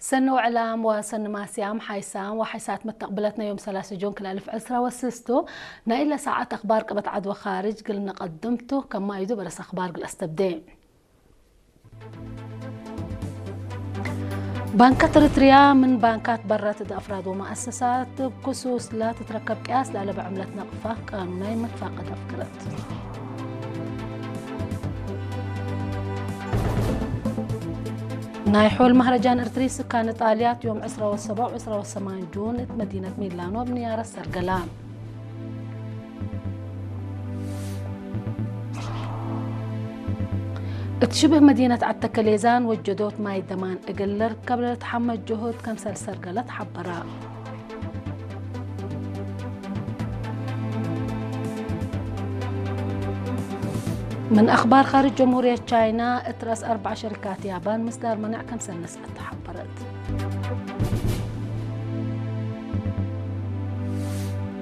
ሰኒ ወዕላም ወሰኒ ማስያም ሓይሳም ወሓይሳት መተቕብለትና ዮም ሰላሳ ጆን ክልተ ኣልፍ ዕስራ ወስስቱ ናይ ኢለ ሰዓት ኣኽባር ቅበት ዓድወ ኻርጅ ግል ነቐድምቱ ከማይዱ በረስ ኣኽባር ግል ኣስተብደ። ባንካት ኤርትርያ ምን ባንካት በራት እደ ኣፍራድ ወመኣሰሳት ብክሱስ ላትትረከብ ቅያስ ለኣለበ ዕምለት ነቕፋ ቃኑናይ መትፋቀድ ኣፍግረት። ናይ ሖል ማህረጃን እርትሪ ስካን ጣልያት ዮም ዕስራ ወሰባዕ ዕስራ ወሰማን ጁን እት መዲነት ሚላኖ ብንያረ ሰርገላ። እት ሽብህ መዲነት ዓተከሌዛን ወጀዶት ማይ ደማን እግል ልርከብ ለልትሓመድ ጅሁድ ከምሰል ሰርገለ ተሓበራ። ምን ኣኽባር ኻርጅ ጀምሁርየት ቻይና፣ እት ረእስ ኣርባዕ ሸሪካት ያባን ምስዳር መናዕ ከምሰል ነስአት ተሓበረት።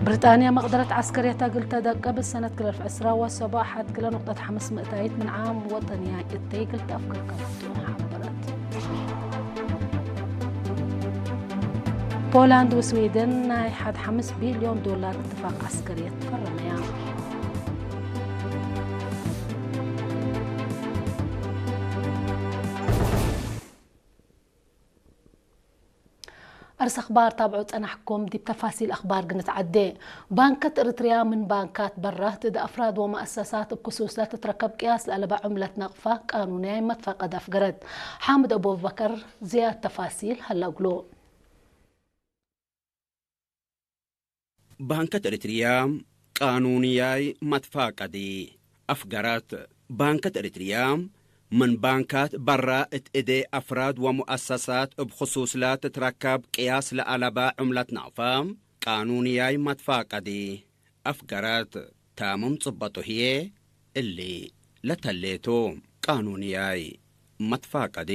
ብሪጣንያ መቕደረት ዓስከርየታ ግልተ ደቀ ብሰነት ክልተ ኣልፍ ዕስራ ወሰባ ሓድ ክለ ኑቕጠት ሓምስ ምእታይት ምን ዓም ወጠንያ እተይ ግልተ ኣፍገር ካብቱ ሓበረት። ፖላንድ ወስዊድን ናይ ሓድ ሓምስ ቢልዮን ዶላር እትፋቅ ዓስከርየት ፈረመያ። ኣርስ ኣኽባር ታብዑ ጸናሕኩም ዲብ ተፋሲል ኣኽባር ግንትዓዴ። ባንከት እርትርያ ምን ባንካት በራት እደ ኣፍራድ ወመኣሰሳት እብ ክሱስ ለትትረከብ ቅያስ ለኣለባ ዕምለት ናቕፋ ቃኑንያይ መትፋቀድ ኣፍገረት። ሓምድ ኣቡበከር ዝያድ ተፋሲል ሀላጉሎ። ባንከት ኤርትርያ ቃኑንያይ መትፋቀዲ ኣፍገረት። ባንከት ኤርትርያ ምን ባንካት በራ እት እዴ ኣፍራድ ወሙአሰሳት እብ ክሱስ ለትትረከብ ቅያስ ለአለበ ዕምለት ናቅፋ ቃኑንያይ መትፋቀዲ ኣፍገረት። ታምም ጽበጡ ህዬ እሊ ለተሌቱ ቃኑንያይ መትፋቀዲ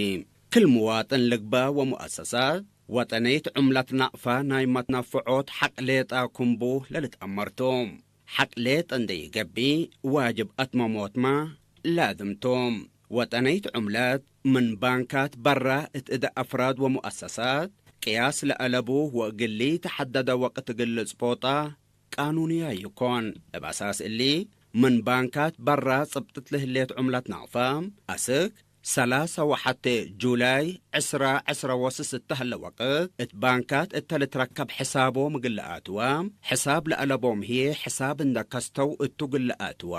ክል ምዋጥን ልግበ ወሙአሰሳት ወጠነይት ዕምለት ናቅፋ ናይ መትነፍዖት ሐቅ ሌጠ ክምቡ ለልትአመርቱ። ሐቅ ሌጠ እንደ ይገቢ ዋጅብ አትመሞትማ ላዝምቱ። ወጠነይት ዕምለት ምን ባንካት በራ እት እደ አፍራድ ወሙአሰሳት ቅያስ ለአለቡ ወእግሊ ተሐደደ ወቅት ግልጽ ፖጣ ቃኑንያ ይኮን። እብ አሳስ እሊ ምን ባንካት በራ ጽብጥት ለህሌት ዕምለት ናቅፋ አስክ ሰላሳ ወሐቴ ጁላይ ዕስራ ዕስራ ወስስተ ህለ ወቅት እት ባንካት እተ ልትረከብ ሕሳቦ ምግለ አትዋ ሕሳብ ለአለቦም ህዬ ሕሳብ እንደ ከስተው እቱ ግለ አትዋ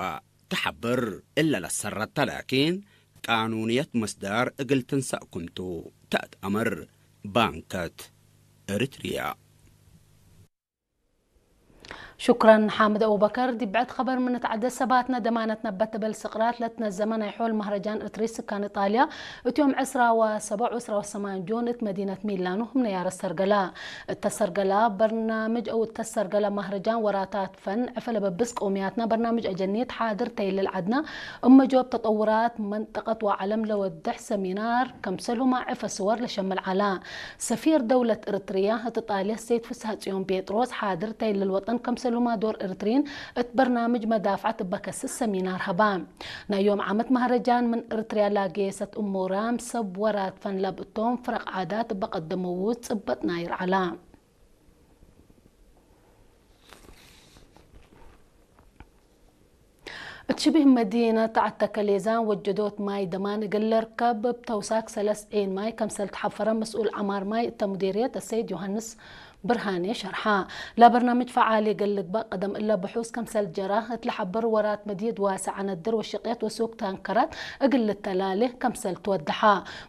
ተሐብር። እለ ለሰረተ ላኪን ቃኑንየት መስዳር እግል ትንሳእ ክምቱ ተአትአምር ባንከት ኤርትርያ። ሹክረን ሓምድ አቡበከር። ዲብ ብዕድ ኸበር ምን ንትዓደ ሰባትነ ደማነትነ በትበል ስቅራት ለትነዘመ ናይ ሖል ማህረጃን እርትሪ ስካን ኢጣልያ እት ዮም ዕስራ ወሰቡዕ ዕስራ ወሰማን ጁን እት መዲነት ሚላኖ ህምነያ ረሰርገላ። እተ ሰርገላ በርናምጅ አው እተ ሰርገላ ማህረጃን ወራታት ፈን ዕፈ ለበብስ ቀውምያትና በርናምጅ አጀኒት ሓድር ተይልል ዓድና እመ ጆብ ተጠውራት መንጠቀት ወዓለም ለወድሕ ሰሚናር ከምሰልሁማ ዕፈ ስወር ለሸምል ዓላ። ሰፊር ደውለት እርትርያ እት ጣልያ ሰይድ ፍስሃጽዮን ጴጥሮስ ሓድር ተይልል ወጠን ከምሰልሁማ ዶር እርትሪን እት በርናምጅ መዳፍዓት እበ ከስስ ሰሚናር ሀባ። ናይ ዮም ዓመት ማህረጃን ምን እርትርያ ላጌሰት እሞራም ሰብ ወራት ፈን ለብእቶም ፍረቅ ዓዳት እበ ቀደመዉ ጽበጥ ናይር ዓላ። እት ሽቢህ መዲነት ዓተከሌዛን ወጀዶት ማይ ደማን እግል ልርከብ እብ ተውሳክ ሰለስ ዒን ማይ ከምሰል ተሐፈረ መስኡል ዐማር ማይ እተ ሙዴርየት አሰይድ ዮሃንስ ብርሃኔ ሸርሓ። ለበርናምጅ ፈዓል እግል ልግበእ ቀደም እለ ብሑስ ከምሰል ጀራ እት ለሐብር ወራት መድየት ዋሰዕ አነድር ወሽቅየት ወሱክ ታንከራት እግል ልተላሌ ከምሰል ትወደሓ።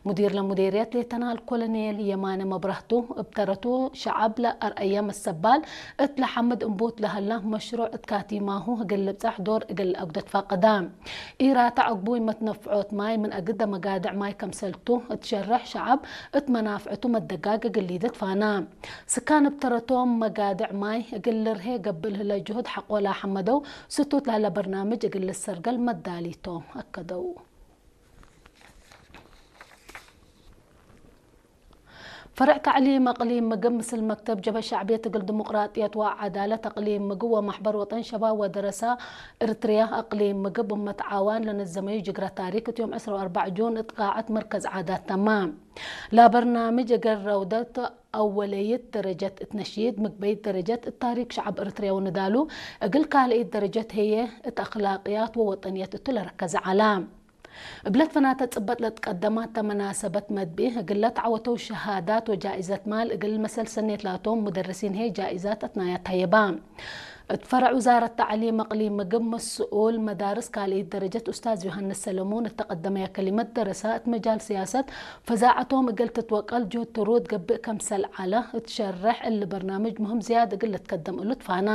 ሙዲር ለሙዴርየት ሌተናል ኮሎኔል የማነ መብራህቱ እብ ተረቱ ሸዐብ ለአርአየ መሰባል እት ለሐምድ እምቡት ለሀላ መሽሩዕ እት ካቲማሁ እግል ልብጸሕ ዶር እግል አጉደት ፋቀዳ። ኢራታ ዕግቡይ መትነፍዖት ማይ ምን አግደ መጋድዕ ማይ ከምሰልቱ እት ሸርሕ ሸዐብ እት መናፍዕቱ መደጋግ እግል ሊደት ፋና። ስካን እብ ተረቶም መጋድዕ ማይ እግል ልርሄ ገብእ ለህለ ጅሁድ ሐቆ ለሐመደው ስቱት ለህለ በርናምጅ እግል ልሰርገል መዳሊቶም አከደው። فرع تعليم أقليم مقب مثل مكتب جبهة شعبية تقل ديمقراطية وعدالة أقليم مقب ومحبر وطن شباب ودراسة إريتريا أقليم مقب ومتعاون لنزمي جقرة تاريخ يوم عشرة وأربعة جون إتقاعة مركز عادات تمام. لا برنامج أقل رودة أولية درجة التنشيد مقبيت درجة التاريخ شعب إريتريا وندالو أقل كالئيت درجة هي الأخلاقيات ووطنية التلركز علام. ብለት ፈናተ ጽበጥ ለትቀደማተ መናሰበት መድቢ፣ ግለት ዓወተው ሸሃዳት ወጃኢዘት ማል እግል መሰል ሰኔት ላቶም ሙደርሲን ሄ ጃኢዛት ኣትናያት ሃየባ። እት ፈረዕ ውዛረት ተዕሊም ኣቅሊም ምግብ መስኡል መዳርስ ካልኢት ደረጀት ኡስታዝ ዮሃንስ ሰለሙን እተቀደመያ ከሊመት ደረሳ እት መጃል ስያሰት ፈዛዕቶም እግል ትትወቀል ጆትሩት ገብእ ከምሰል ዓለ እት ሸርሕ እሊ በርናምጅ ምህም ዝያድ እግል ልትከደም እሉ ትፋና።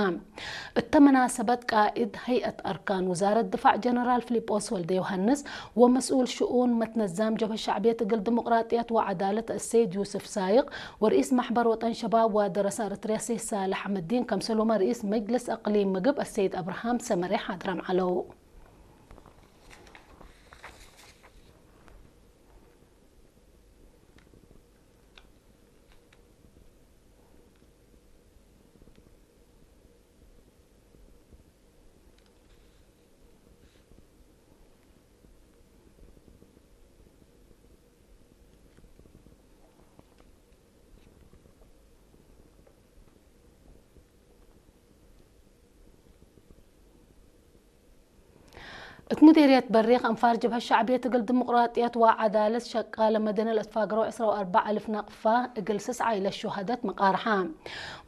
እተ መናሰበት ቃኢድ ሀይአት አርካን ውዛረት ድፋዕ ጀነራል ፊሊጶስ ወልደ ዮሃንስ ወመስኡል ሽኡን መትነዛም ጀብሀ ሸዕብየት እግል ዲሞቅራጥያት ወዐዳለት አሰይድ ዩስፍ ሳይቅ ወርኢስ ማሕበር ወጠን ሸባብ ወደረሳ ኤርትርያ ሰይድ ሳልሕ አሕመዲን ከምሰሎማ ርኢስ መጅልስ አቅሊም ምግብ አሰይድ አብርሃም ሰመሬ ሓድራም ዐለው። እት ሙዴርየት በሪኽ አንፋር ጀብሀት ሸዕብየት እግል ዲሞቅራጥየት ወዐዳለት ሸቃለ መደነ ለእትፋገረው ዕስራ ወአርባዕ አልፍ ናቅፋ እግል ስስዓ ኢለ ሹሀደት መቃርሓ።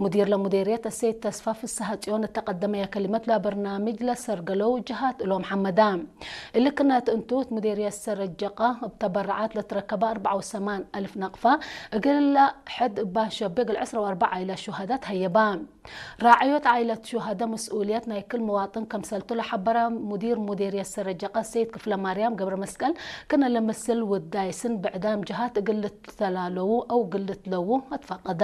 ሙዲር ለሙዴርየት እሴት ተስፋ ፍስሐጽዮን እተቀደመያ ከሊመት ለበርናምጅ ለሰርገለው ጅሃት እሎም ሐመዳ። እልክነት እንቱ እት ሙዴርየት ሰረጀቃ እብ ተበረዓት ለትረከበ አርባዓ ወሰማን አልፍ ናቅፋ እግል ሕድ እባ ሸቤ እግል ዕስራ ወአርባዕ ኢለ ሹሀደት ሀየባ። ራዕዮት ዓኢለት ሹሃደ መስኡልየት ናይ ክል መዋጥን ከምሰልቱ ለሐበረ ሙዲር ሙዴርየት ሰረጀቀ ሰይድ ክፍለማርያም ገብረመስቀል፣ ክነ ለመስል ውዳይስን ብዕዳም ጀሃት እግል ልትተላለዉ አው እግል ልትለዉ አትፈቀዳ።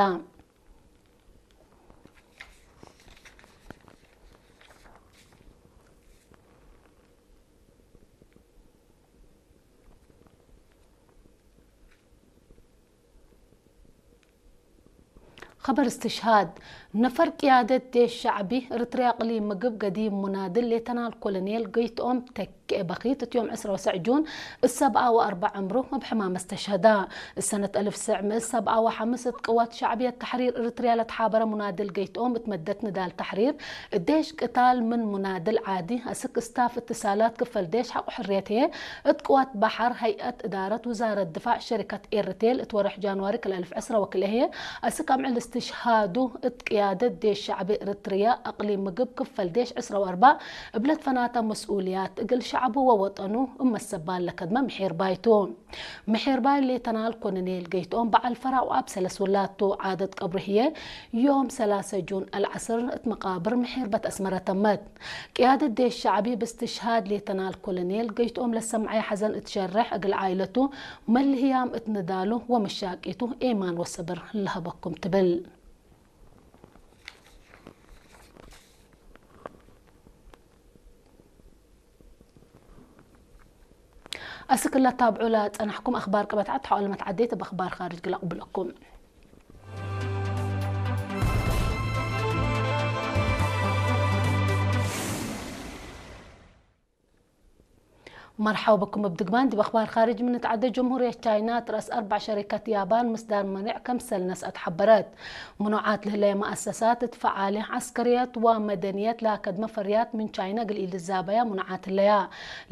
خبر استشهاد نفر قيادة ديش شعبي إريتريا أقليم مقب قديم مناضل ليتنال كولونيل قيتهم تكئ بخيت يوم عشرة وسع جون السبعة وأربع عمره بحمام استشهدا. السنة ألف سعم السبعة وحمس قوات شعبية تحرير إريتريا لتحابر مناضل قيتهم تمدت نضال تحرير الديش قتال من مناضل عادي أسك استاف اتصالات كفل ديش حق حريته اتقوات بحر هيئة إدارة وزارة دفاع شركة إيرتيل اتورح جانواري كل ألف عسرة وكل هي أسك أمعل استشهادو اتقيادة ديش شعبي إريتريا أقليم مقب كفل ديش عسرة وأربع بلد فناتا مسؤوليات اقل شعبو ووطنو اما السبال لكدما محير بايتو. ምሒር ባይ ሌተናል ኮሎኔል ገይትኦም በዓል ፈራው ኣብ ሰለስ ውላቱ ዓደት ቀብሩ ህየ ዮም ሰላሰ ጁን አልዓስር እት መቃብር ምሒር በት አስመረ ተመት። ቅያደት ዴሽ ሸዕቢ ብስትሽሃድ ሌተናል ኮሎኔል ገይትኦም ለሰምዐየ ሐዘን እትሸርሕ እግል ዓኢለቱ መልህያም እት ንዳሉ ወመሻቂቱ ኤማን ወሰብር ለሀበኩም ትብል። أسك الله تابعوا لا تنحكم أخبار قبت عد حول ما تعديت بأخبار خارج قلق بلكم. مرحبا بكم بدقمان دي بأخبار خارج من تعدى جمهورية تشاينا ترأس أربع شركات يابان مصدر منع كم سلنس أتحبرت. ምኑዓት ለህለያ መኣሰሳት እት ፈዓሊ ዐስከርያት ወመደንያት ለአከድመ ፈርያት ምን ቻይና እግል ኢልዛበያ ምኑዓት ህለያ።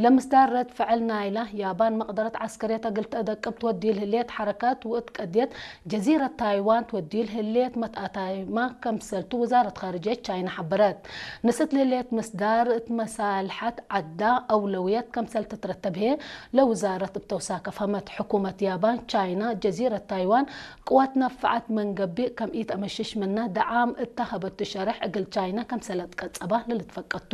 ለምስዳር ረድ ፍዕል ናይላ ያባን መቅደረት ዐስከርያት እግል ተደቅብ ትወድዩ ለህልየት ሐረካት ወእት ቀድየት ጀዚረት ታይዋን ትወድዩ ለህልየት መትአታይማ ከምሰልቱ ውዛረት ካርጅየት ቻይና ሐበረት። ንስት ለህልየት ምስዳር እት መሳልሐት ዐዳ አውለውየት ከምሰል ትትረተብ ህዬ ለውዛረት እብ ተውሳከ ፈሀመት። ሕኩመት ያባን ቻይና ጀዚረት ታይዋን ቅዋት ነፍዐት መንገቢእ ከም ኢተአመሽሽ ምና ደዓም እተ ሀበቱ ሸርሕ እግል ቻይና ከምሰለት ቀጸባ ለልትፈቀቱ።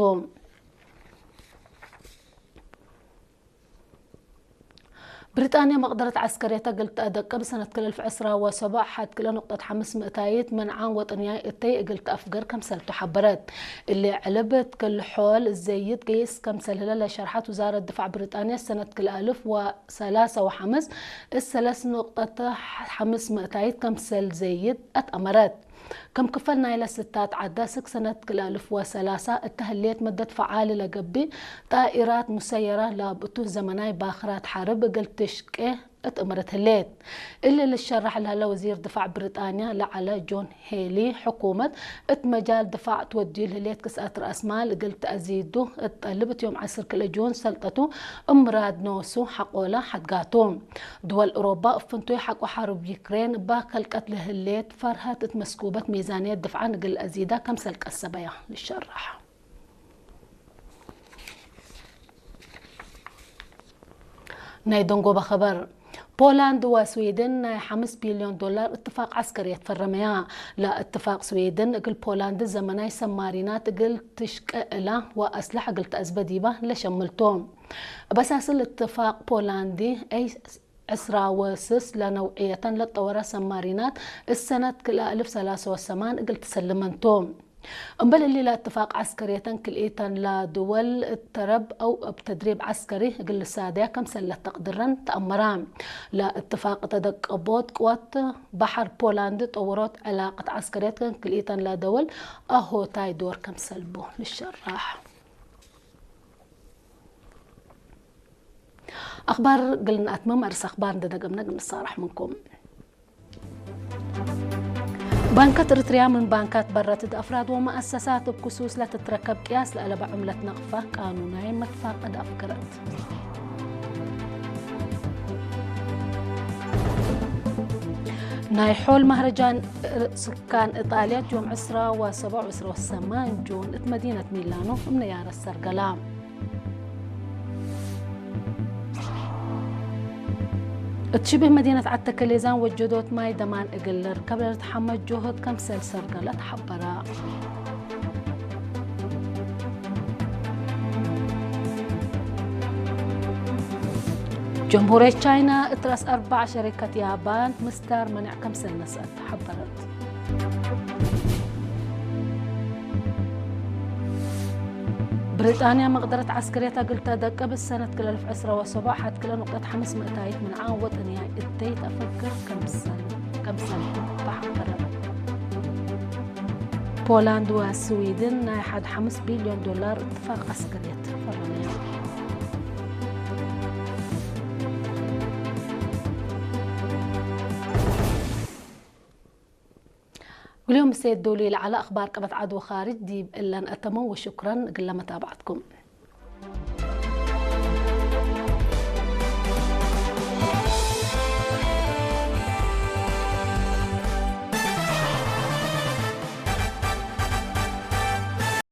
ብሪጣንያ መቕደረት ዓስከርየት እግል ተደቅብ ሰነት ክልል ዕስራ ወሰቡዕ ሓድ ክልተ ነቑጠት ሓምስ ምእታይት መንዓን ወጥንያይ እተይ እግል ተኣፍገር ከምሰልቱ ሓበረት። እሊ ዕልብት ክል ሖል ዘይድ ገይስ ከምሰልህለ ለሸርሓት ውዛረት ድፋዕ ብሪጣንያ ሰነት ክል ኣልፍ ወሰላሳ ወሓምስ እሰለስ ነቑጠት ሓምስ ምእታይት ከምሰል ዘይድ ኣትኣመረት። ከም ክፈል ናይ ለስታት ዓዳ ስክ ሰነት ክል ኣልፍ ወሰላሳ እተህልየት መደት ፈዓል ለገብእ ጣኢራት ሙሰየራ ላብ እቱ ዘመናይ ባኽራት ሓርብ እግል ትሽቄ እትእምረት ህሌት። እሊ ልሸራሕ ላለ ወዚር ድፋዕ ብሪጣንያ ለዓለ ጆን ሄሊ ሕኩመት እት መጃል ድፋዕ ትወድዩ ልህሌት ክስኣት ራእስማል እግል ተኣዚዱ እትጠልብ እትዮም ዓስር ክልተ ጁን ሰልጠቱ እምራድ ኖሱ ሓቆላ ሓድጋቱ። ድወል እሮባ እፍንቶይ ሓቆ ሓርብ ዩክሬን እባ ከልቀት ልህሌት ፈርሃት እት መስኩበት ሚዛንየት ድፍዓን እግል ኣዚዳ ከምሰል ቀሰበያ ልሸራሕ። ናይ ደንጎበ ኸበር። ፖላንድ ወስዊድን ናይ ሓምስ ቢልዮን ዶላር እትፋቅ ዓስከርየት ፈረመያ። ለእትፋቅ ስዊድን እግል ፖላንድ ዘመናይ ሰማሪናት እግል ትሽቀእላ ወአስላሕ እግል ተአዝበዲባ ለሸምልቶ። በሳስል እትፋቅ ፖላንዲ አይ ዕስራ ወስስ ለነውዕየተን ለጠወረ ሰማሪናት እሰነት ክልተ እልፍ ሰላሳ ወሰማን እግል ትሰልመንቶ። እምበል እሊ ለእትፋቅ ዓስከርየተን ክልኤተን ላድወል እተረብ አው እብ ተድሪብ ዓስከሪ እግል ልሳደያ ከምሰል ለተቅድረን ተአመራ። ለእትፋቅ ተደቀቦት ቅወት ባሕር ፖላንድ ጠወሮት ዕላቅት ዓስከርየት ክልኤተን ላደወል አሆታይ ዶር ከምሰልቦ ልሸራሕ። ኣኽባር ግልናት መማርስ ኣኽባር እንደደገምና ግንሳራሕ ምንኩም። ባንካት እርትርያ ምን ባንካት በረት እድ ኣፍራድ ወመኣሰሳት እብ ክሱስ ለትትረከብ ቅያስ ለአለባ ዕምለት ነቕፋ ቃኑናይ መትፋቀድ ኣፍገረት። ናይ ሖል ማህረጃን ስካን እጣልያ ጆም ዕስራ ወሰቡዕ ዕስራ ወሰማን ጁን እት መዲነት ሚላኖ እምነያረ ሰርገላ። እት ሽብህ መዲነት ዓተከሌዛን ወጀዶት ማይ ደማን እግል ልርከብ ለልትሓመድ ጆሆት ከምሰል ሰርገላ ተሓበራ። ጀምሁርየት ቻይና እት ራስ ኣርባዕ ሸሪከት ያባን ምስታር መነዕ ከምሰል ነስአት ተሓበረት። ብሪጣንያ መቕደረት ዓስከርየት እግል ተደቅብ ሰነት ክልተ እልፍ ዕስራ ወሰቡዕ ሓድ ክልተ ነቑጠት ሓምስ ምእታይት ምንዓ ወጥንያ እተይ ተፈክር ከምሰል ተሓበረ። ፖላንድ ወስዊድን ናይ ሓድ ሓምስ ቢልዮን ዶላር እትፋቅ ዓስከርየት ፈረመያ። ግልዮም ምሰየት ዶሉ ለዓለ ኣኽባር ቀበት ዓድ ወኻርጅ ዲብ እለን ኣተመው ወሽኩረን እግለ መታብዓትኩም።